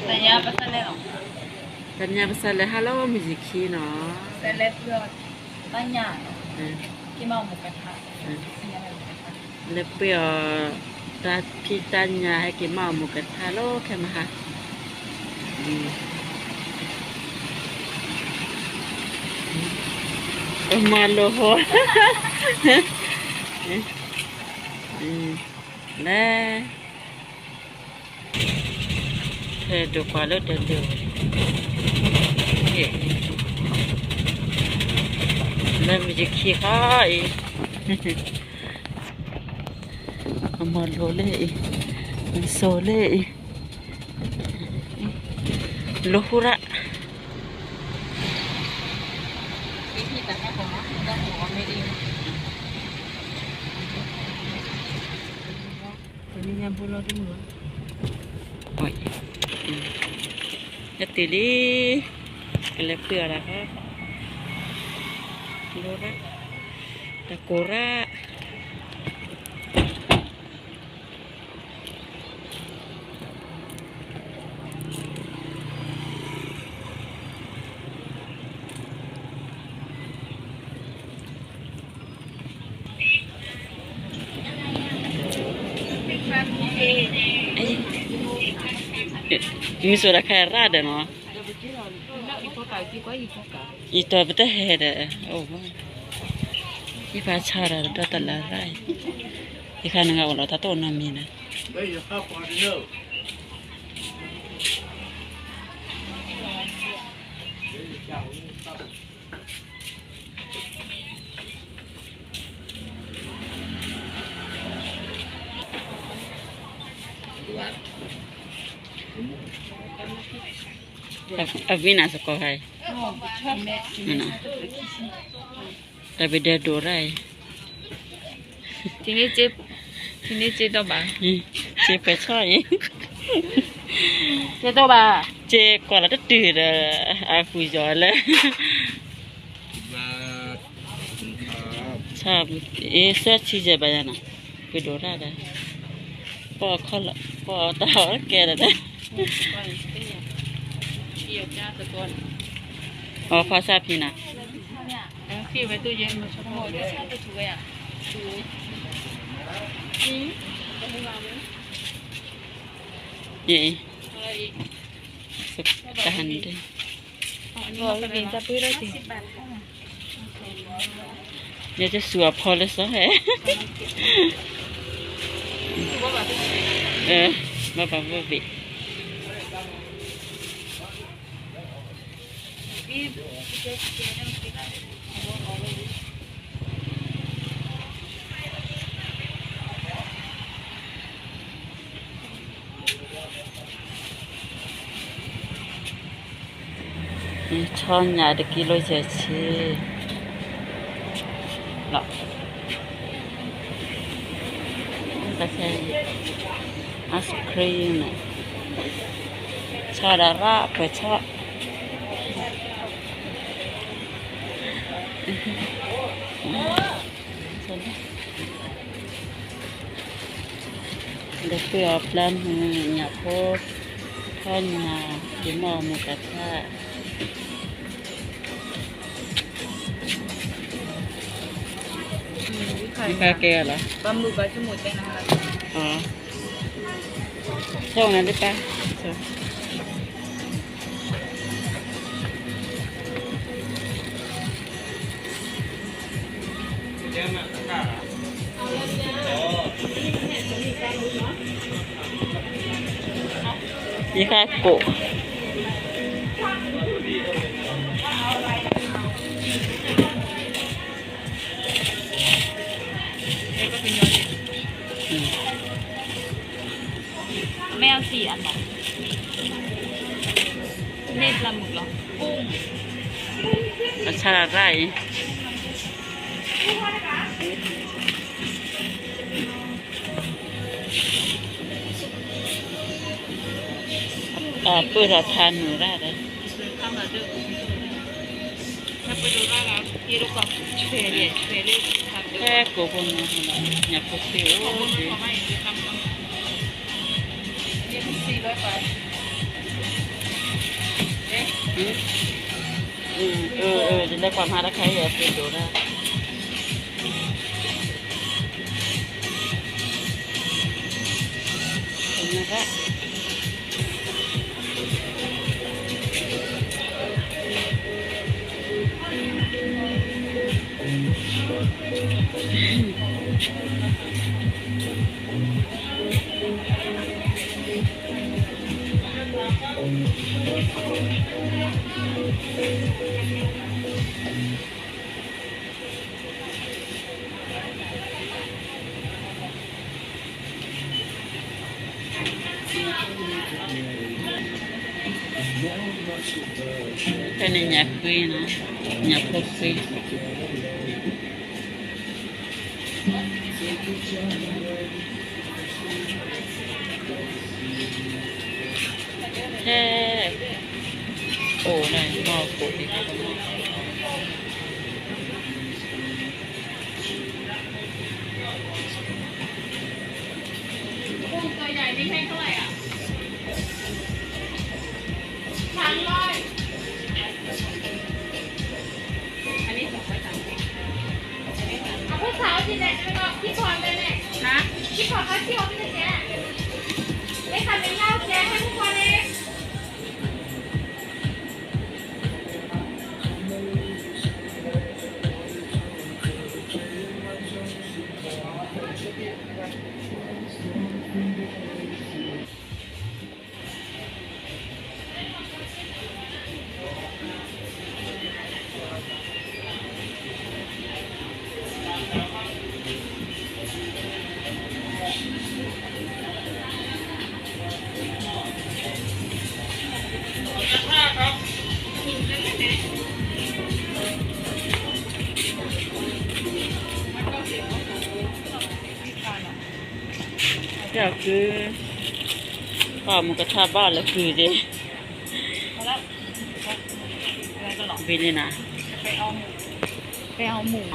တၢ်ညါပစလဲၣ်လီၤ, တၢ်ညါပစလဲၣ် ဟါလီၤ မုၢ်ယခံနီၤ, လဲၤပှ့ၤအီၤ တၢ်ဖံးတၢ်ညၣ် ဟဲက့ၤမၤအီၣ်မူကထါလီၤ ခဲမဟါ, အမၤလိဟိ, လဲၤ ဖဲဒိးကွၢ်လၢတၢ်ဒိး, လၢမုၢ်ယခံဃီအံၤ, အမၤလိလၢအံၤ, စိၤလၢအံၤ, လိဟူရၣ် ယတုၤလံ, ကလဲၤပှ့ၤအီၤဒၣ်, လိရၣ်, တၢ်ကိၢ်ရၣ် မ့ၢ်စိာ်တၢ်ခါရၣ်ဒီးနီၤ, ယတီၤပတဟဲဒီး, ယပာ်ဆါဒီးဒီတလးရၣ်, ယခါနုာ်အိၣ်လီၤတၢ်တအိၣ်နီတမံၤဒီး အဝံနၤစ့ၢ်ကီးခါအံၤ, တၢ်ဘၣ်ဒဲဒိးရၣ်အံၤ, စ့ပှဲၤဆီအံၤ, စ့ကွၢ်လီၤတတုၤဒီး အဃုယီၤလၢ အ့ သၢဆံယဲၢ်ဘၣ်ယၤနီၤ, ပှ့ၤဒိးတၢ်ဒီး, ပီၣ်ခီၣ်လီၤ ပီၣ်တၢ်အီၣ်ကဲဒီး, အီၣ်ဖီၣ်ဆၣ်ဖံနၤ, ယအံၤ, တၢ်ဟးန့ၣ်ဒၣ် ယတစူၤအဖီလၢစီၤဟဲ, ဘၣ်ဘၣ်ဘၣ်ဘ့ၣ်, ဆီညၣ်တကံလိယဲၢ်ဆံ လီၤ, ice cream န့ၣ်, ဆီဒီးရၣ်ပှဲၤဆီ ဒီးပှ့ၤအီၤပျၢ်မုၢ်ညၣ်ဖိ, ထီၣ်ညၣ်, ယမီၢ်မုၢ်ကထါ, ယကကဲလီၤ, ဆီနၤလၢပၢ်, ယဃၣ်ကိး မ့ၢ်အစံၣ်အမး, မ့ၢ်ပျၢ်မုၢ်လီၤ, အဆါရၣ်အံၤ အပၢၢ်ထီၣ်ဖးနုာ်ရၣ်ဒီး ဖဲကိးဖိနုာ်လီၤ ညၣ်ဖိသ့အိၣ်သ့, ယကစံးလီၤပာ် ယလဲၤကွၢ်မၤတၢ်ခါအံၤ အသုဒိၣ်ဒၣ် ဖဲန့ၣ်ညၣ်ဃ့နီၤ, ညၣ်ဖိဃ့ ထဲ အိၣ်န့ၣ် မီၢ်ကိၣ် ကဲကု ပှၤမုၢ်ကထါဘၣ်လၢကုဒ့ ဝံၤလံနၤ ပဲအီမူ ပ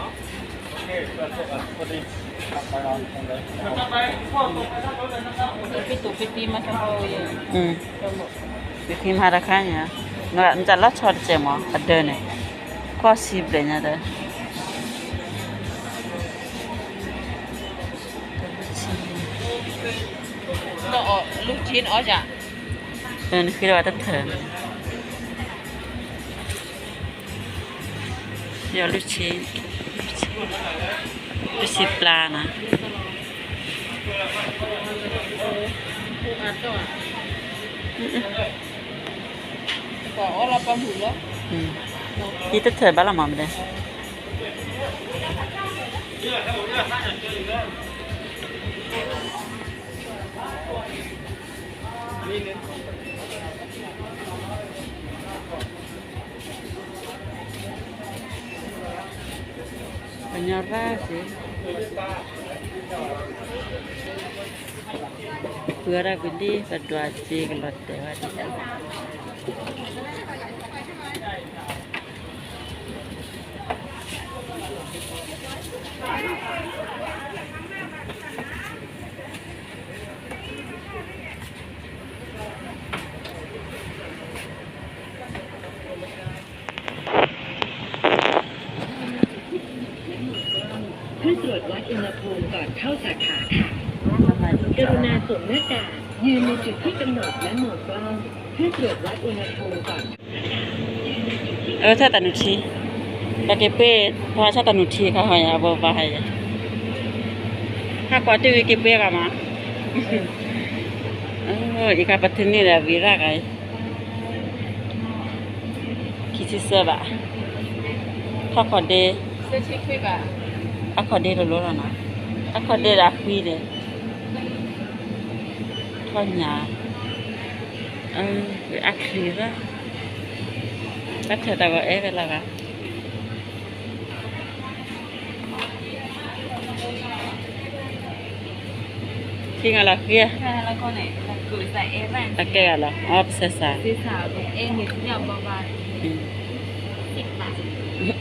တံမၤတခါညါ နတၢ်လီၤဆီတစဲးမး အဒၢန့ၣ် ကီၢ်ဆံဘျဲၣ်ညါဒီး နဃ့လီၤဝဲတထၢၣ်န့ၣ် ယီၤလုၢ်ဆ့ လုၢ်ဆ့ပျါနီၤ ယတထၢၣ်ဘၣ်လီၤမးမ့ၢ်ဒဲ ပှၤညီရၣ်စ့ၢ် ပှၤရၣ်ကွံာ်လံ ပဒွးစ့ကလီၤတဲာ်ဝဲဒ် เพื่อตรวจวัดอุณหภูมิก่อนเข้าสาขาค่ะ กรุณาสวมหน้ากาก ยืนในจุดที่กำหนดและมองกล้อง เพื่อตรวจวัดอุณหภูมิก่อน အဝဲဆၣ်တၢ်နုၢ်ထံ, ပက့ၤပှ့ၤ ပှၤဆၣ်တၢ်နုၢ်ထံခါဟီယၤ ဘိဘၣ်ဟီယၤ, ဟးကွၢ်တ့ၢ်ဝံၤက့ၤပှ့ၤဂၤမး, အံၤခါပထံၣ်န့ၢ်ဒီးဝံၤရၣ်ဂၤအံၤ, ခံဆံသၢဘး, ထီၣ်ခီၣ်ဒ့, အါခီၣ်ဒ့တလိၣ်လီၤနီၤ, အါခီၣ်ဒ့ဒီးအဃံန့ၣ်, ထီၣ်ညါ, အချံလီၤ, တၢ်ထၢၣ်တၢ်ဂီၤအဲၣ်ဝဲလၢၤဘၣ်. ခံဂၤလီၤဃံ, အကဲဂၤလီၤ, အီပစဲးစး,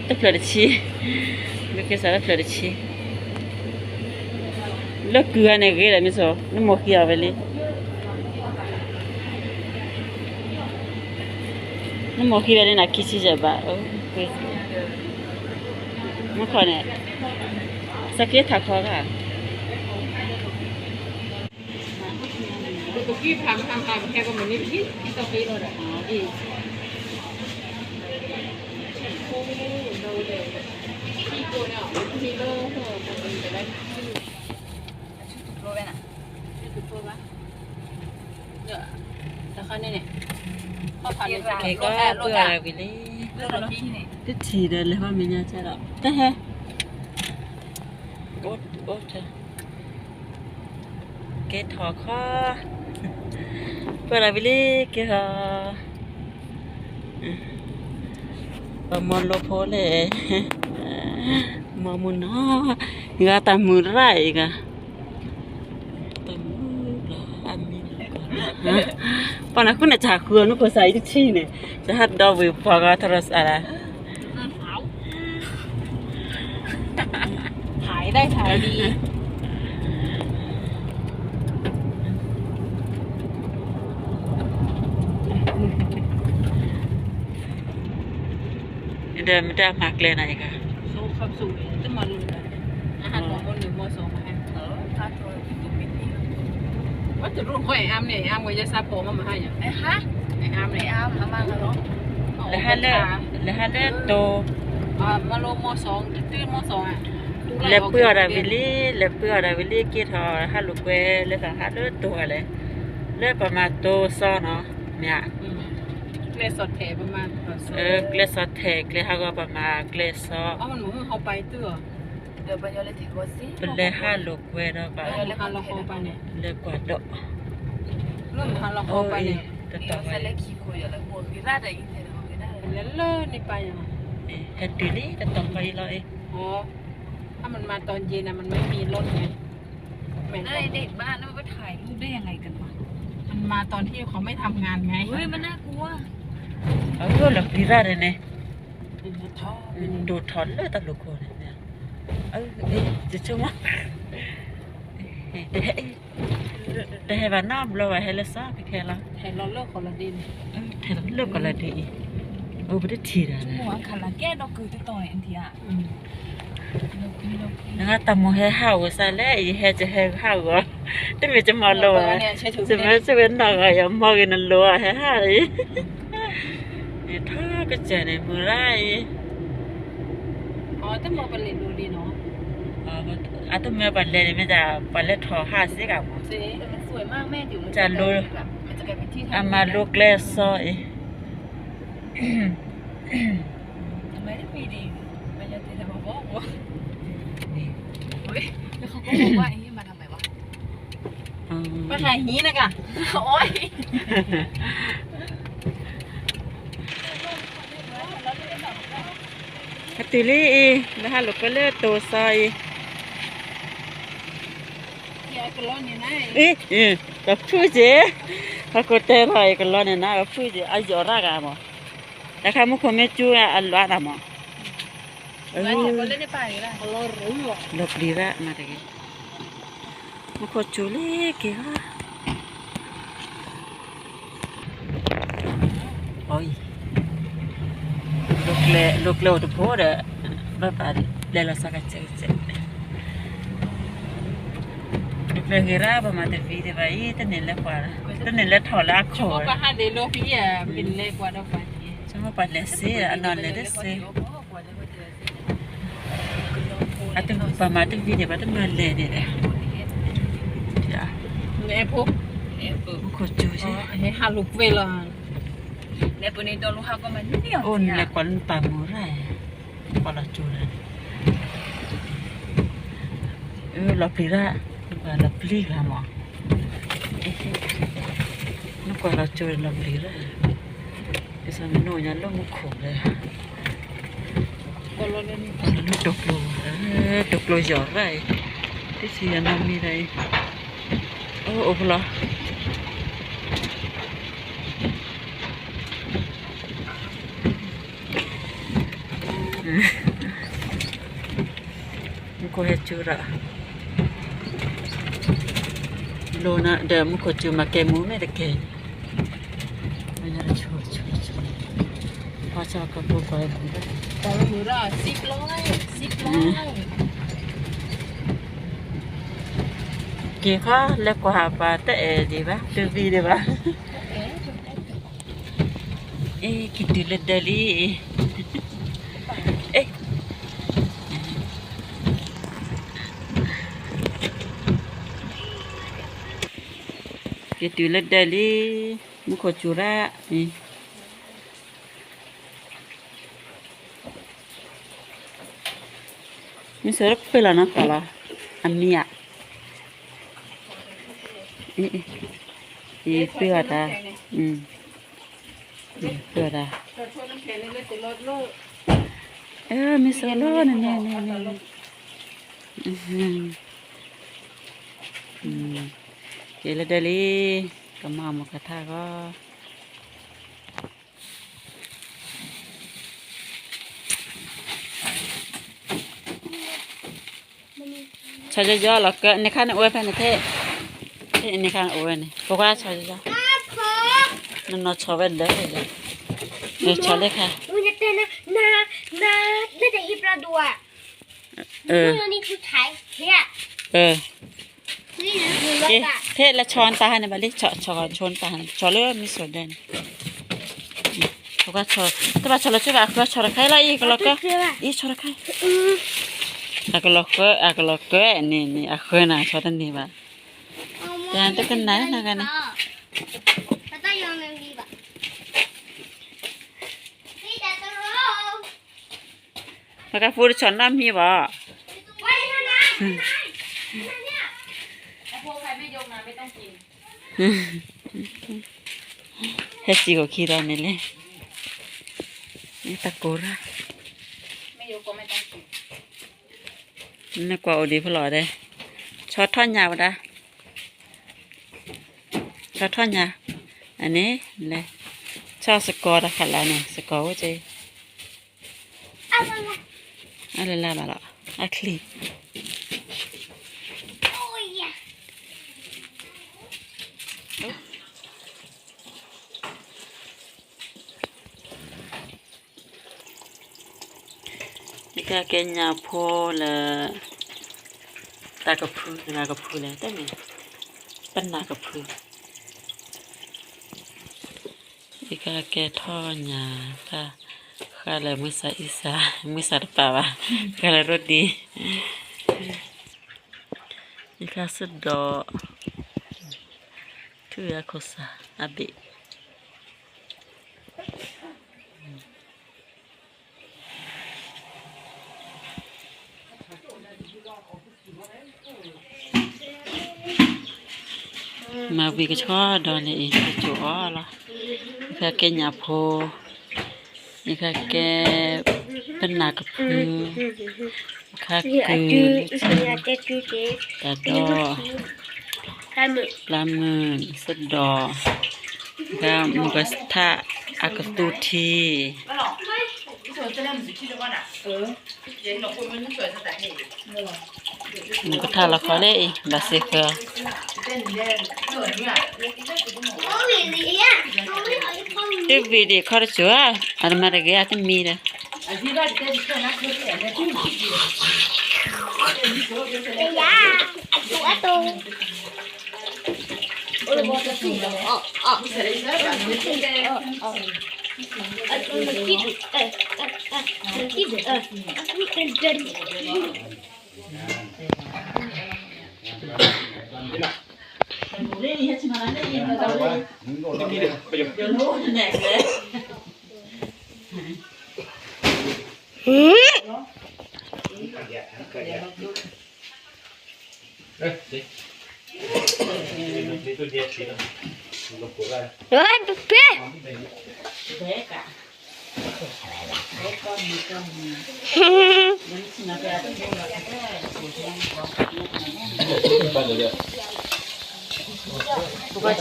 တဖျၢၣ်တဆံ, မ့ၢ်ကဲစးတဖျၢၣ်တဆံ, လၢကုၢ်ဂၤန့ၣ်ဂ့ၤဒီးမ့ၢ်ဆိ, နမိၢ်ဃံအီၤဝဲလံ. မိၢ်ဃံဝဲလၢနခံဆံယဲၢ်ဘး, မုၢ်ခီန့ၣ်, စက့ထးခီဂၤ, ကဲကီးပှၤဝံၤလံ, တထံၣ်ဒီးလဲၤဘၣ်မဲာ်ညါကဒီး, တဟဲ, အိၣ်, အိၣ်, ကဲထီၣ်ခီ, ပှၤဝံၤလံ, ကဲထီၣ်, ပှၤမီၤလိဖိလဲၣ်, မီၤမုၢ်နီၤ, ယဂၤတၢ်မုၢ်ရၣ်အံၤဂၤ ပှၤနဃုန့ၣ် တၢ်ဃုအီၤနခိၣ်စးအံၤတထံၣ်န့ၣ်, တဟးဒီဝ့ၤပှၤဂၤထီၣ်စးဒၣ်, ถ่ายได้ถ่ายดี ဒီးမတၤမၤကျဲနၤအံၤဂၤ, လဲၤဟးလၢတိၤ, လဲၤပုၢ်အီၤဒၣ်ဝံၤလံ, လဲၤပုၢ်အီၤဒၣ်ဝံၤလံ က့ၤထီၣ်ဟးလိာ်ကွဲလၢသးဟးလၢတိၤလဲၣ်, လၢပမၤတိၤစီနီၤ, မ့ၢ်ဧါ, ကျဲစီၤထဲး, ကျဲဟးဂီၤပမၤကျဲစီ, ပလဲၤဟးလိာ်ကွဲဒီးဘၣ်, လဲၤကွၢ်ဒီး, တတီၤဃီအံၤ, ဟဲတုၤလံ တတီၤဃီအံၤလီၤအံၤ, မၤတၢ်တၢ်လီၤပျံၤရၣ်န့ၣ်, ဒိၣ်ထီၣ်လၢတၢ်လိာ်ခိၣ်န့ၣ်, တဆိကမိၣ်, တဟဲဘၣ်နီတဘျီဘၣ် ဟဲလၢစီၤခဲခဲလီၤ, ဟဲလၢကီၢ်လီၤဒ့န့ၣ်, အိၣ်ပတထံၣ်တၢ်န့ၣ်, နတၢ်မိၢ်ဟဲဟးအိၣ်စးလဲၣ်, ယဟဲကဟဲဟးဂီၤ, တမ့ၢ်ကမၤလိာ်ဘၣ်, ယမ့ၢ်စဝဲနီၢ်ဂၤ ယမီၢ်ဂ့ၤနလိာ်အဟဲဟးအံၤ, ထီကစၢၢ်န့ၣ် မုၢ်ရၣ်အံၤ, အတမ့ၢ်ပှၤလဲၤန့ၣ်မ့ၢ်ဒၣ် ပှၤလဲၤထီၣ်ဟးစ့ၢ်ကီးမး, တၢ်လိ, အမၤလိကျဲစီအံၤ, ပှၤဟံးနက, ဟဲတုၤလံအံၤ လၢဟးလိာ်ကွဲလၢတိၤစီအံၤ, အံၤ, ကဖုၣ်က့ၤ, ဟီၣ်ခိၣ်တဲထီၣ်အံၤ ကလီန့ၣ်နၤ ကဖုၣ်က့ၤ အယီၤရၣ်ဂၤမး, တၢ်ခါမူခိၣ်မ့ၢ်ကၠူအလွးတၢ်မး, လီၤပျံၤရၣ်မးတဂ့ၤ, မူခိၣ်ကၠူလံက့ၤဂီၢ် အံၤ, လိာ်ကျဲအိၣ်တဖိဒီး ဘၣ်ပာ်လဲၤလီၤစါကစဲးကစဲး, လိာ်ကျဲဂ့ၤရၣ် ပမၤတဝံၤဒံးဘၣ်အံၤ တန့ၢ်လၢပှၤ, တန့ၢ်လၢထီၣ်လၢအခီၣ်, ဆိကမိၣ်ပှၤလဲၤစ့ အနီၢ်လဲၤတစ့ အတပာ်မၤတဝံၤန့ၣ် ပှၤတမၤလဲၤန့ၣ်ဒီး, မူခိၣ်ကၠူ, အိၣ်နလဲၤကွၢ်လၢနပာ်မူရၣ်, ကွၢ်လီၤကၠူဒီး, လီၤပျံၤရၣ်, လီၤပျံၤဂၤမး, နကွၢ်လီၤကၠူလီၤပျံၤရၣ်, ကစၢ်မ့ၢ်နအိၣ်ညါလၢမူခိၣ်ဒီး တိာ်ကျိ, တိာ်ကျိယီၤရၣ်အံၤ, တဆံယၤနီတမံၤဒီးအံၤ, အိၣ်ဖဲလီၤ, မူခိၣ်ဟဲကၠူဒီး, လိၤနၤဒီးမူခိၣ်ကၠူမၤကဲမူမ့ၢ်တကဲ, ဆိဆိဆိ ကဖိကွၢ် က့ၤခီ လဲၤကွၢ်ပှၤတအဲၣ်ဒံးဘၣ် တဝံၤဒံးဘၣ်. အ့ က့ၤတုၤလၢဒၢးလံ. အ့ က့ၤတုၤလၢဒၢးလံ, မူခိၣ်စူၤရၣ်, မ့ၢ်စၢၤပှ့ၤလီၤနီၤသးလီၤ, အမံၤဧါ, ပှ့ၤအီၤတၢ်, ပှ့ၤအီၤတၢ်, မ့ၢ်စၢၤလီၤန့ၣ်န့ၣ်န့ၣ်, က့ၤလၢဒၢးလံ, ကမၤအမိၢ်ကထါဂီၢ် ဆီယီယီလီၤကၢ, န့ၣ်ခါန့ၣ်အိၣ်ဝဲဖဲန့ၣ်ထဲ, န့ၣ်ခါန့ၣ်အိၣ်ဝဲန့ၣ် ပကွၢ်ဆီယီယီ, နနီၢ်ဆီဝဲလၢ, ဆီလၢခါ, ထဲလၢဆီနတၢ်ဟါန့ၣ်ဘၣ်လံ, ဆီနတၢ်ဟါန့ၣ်, ဆီလၢမ့ၢ်စိၤဒၢန့ၣ်, တဘၣ်ဆီလီၤကၢဘၣ် အဃၢဆီတခါလီၤ အံၤကလီၤကၢ, အံၤဆီတခါ, အကလီၤကၢ, အကလီၤကၢန့ၣ်န့ၣ် အဃၢနၤဆီတန့ၢ်ဘၣ်, တကနၣ်နဂၤန့ၣ် ပကဖိတဆီၣ်နီတမံၤဘၣ်. ဟဲစံၣ်ကီၢ်ခံဒီးန့ၣ်လဲၣ်, တၢ်ကိၢ်ရၣ်, နကွၢ်အိၣ်ဒံးဖဲလီၤဒဲး, ဆီထီၣ်ညါဝဲဒၣ်, ဆီထီၣ်ညါ, အန့ၣ်လဲၣ်, ဆီစကီၤတၢ်ခးလၢန့ၣ် စကီၤအိၣ်က့ အလၢလၢဘၣ်လီၤ, အချံ, ယကကဲညၣ်ဖိလၢ တၢ်ကဖု, တဂၤကဖုလဲၣ်, တမ့ၢ်, ပနၢ်ကဖု, ယကကဲထီၣ်ညၣ်တၢ်, ဃါလၢမုၢ်ဆါအံၤစါ, မုၢ်ဆါတပာ်ဘၣ်, ဃါလၢရိဒံ, ယကစ့ၢ်ဒီး, ထူယၤခိၣ်စါအဘ့ၣ် မၤဝံၤကဆှီဒီးန့ၣ်အံၤ ကကၠိအီၤလီၤ, ယကကဲညၣ်ဖိ, ယကကဲ ပနၢ်ကဖု, ခါကုၢ်, တၢ်ဒီ, ပျၢ်မုၢ်, စ့ၢ်ဒီး, မုၢ်ကထၣ်အကသူထံ မုၢ်ကထၣ်လီၤခီလၢအံၤ ဘၣ်စ့ၢ်ဃၢၤ, တဝံၤဒံးခီတစိၤဧါ, အတမၤတဂ့ၤအတမံၤဒီး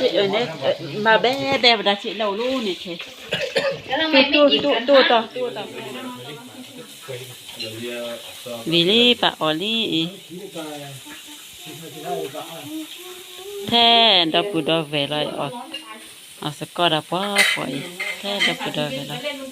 မၤဘဲဘဲပဒၣ်ဆံးလၢအိၣ်လီၤန့ၣ်ခဲ, တိၢ်တိၢ်တိၢ်တိၢ်တီၤ, ဝံၤလံပာ်အီၤလံအံၤ, ထဲဒီပုၢ်ဒီဝဲၢ်လီၤ, အီၣ်စ့ၢ်ကီးဒီးပှၤပှၤအံၤ, ထဲဒီပုၢ်ဒီဝဲၢ်လီၤ,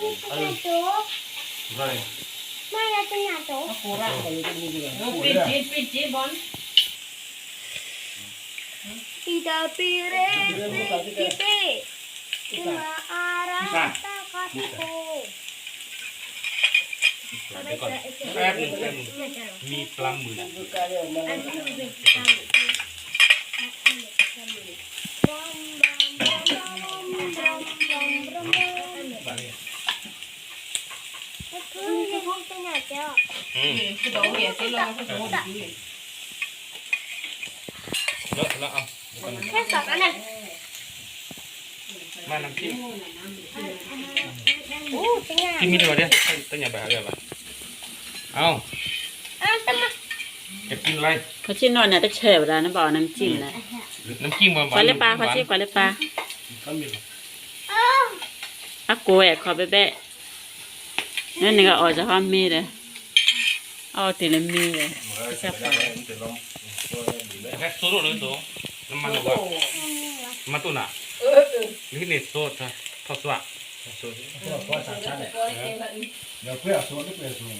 မၤယတနၢ်တိၢ်, မၤယတနၢ်တိၢ်, ပ့ၢ်က့ၤ ပ့ၢ်က့ၤဘီ, ပံၤတပ့ၢ်ရ့ ပံၤပ့ၢ်, ပမၤအါရၤတၢ်ခီဖံးဖိ မံပျၢ်မုာ်, လၢလၢအီၤ, မၤနမ်ကၠံၣ်, ကၠံၣ်မံၤတဘၣ်ဒဲး, တညၣ်ဘၣ်ဟးဂီၤဘၣ်, အီၤ, ကၠံၣ်လၢ, ခီဆ့ၣ်နီၤန့ၣ် တဆဲးဝဲဒၣ် နဘၣ်အီၤနမ်ကၠံၣ်န့ၣ်, နမ်ကၠံၣ်မၤဘၣ်, ကွၢ်လၢပၢ် ခီဆ့ၣ် ကွၢ်လၢပၢ်, အကိးဝဲ ခီဘဲဘဲ, နနကအီၣ်စဟီမ့ၢ်ဒီး, အအီၣ်တ့ၢ်လၢမ့ၢ်ဒီး, ကစၢ်ပှၤ, ဟဲစိၢ်ဒိၣ်လၢစိၢ်, နမၤနဝဲ, မၤတိၢ်နၤ, လၢဟံၣ်န့ၣ်စိၢ်, ထီၣ်စွၣ်, ဒီးကွဲအစိၢ်, ကွဲအစိၢ်,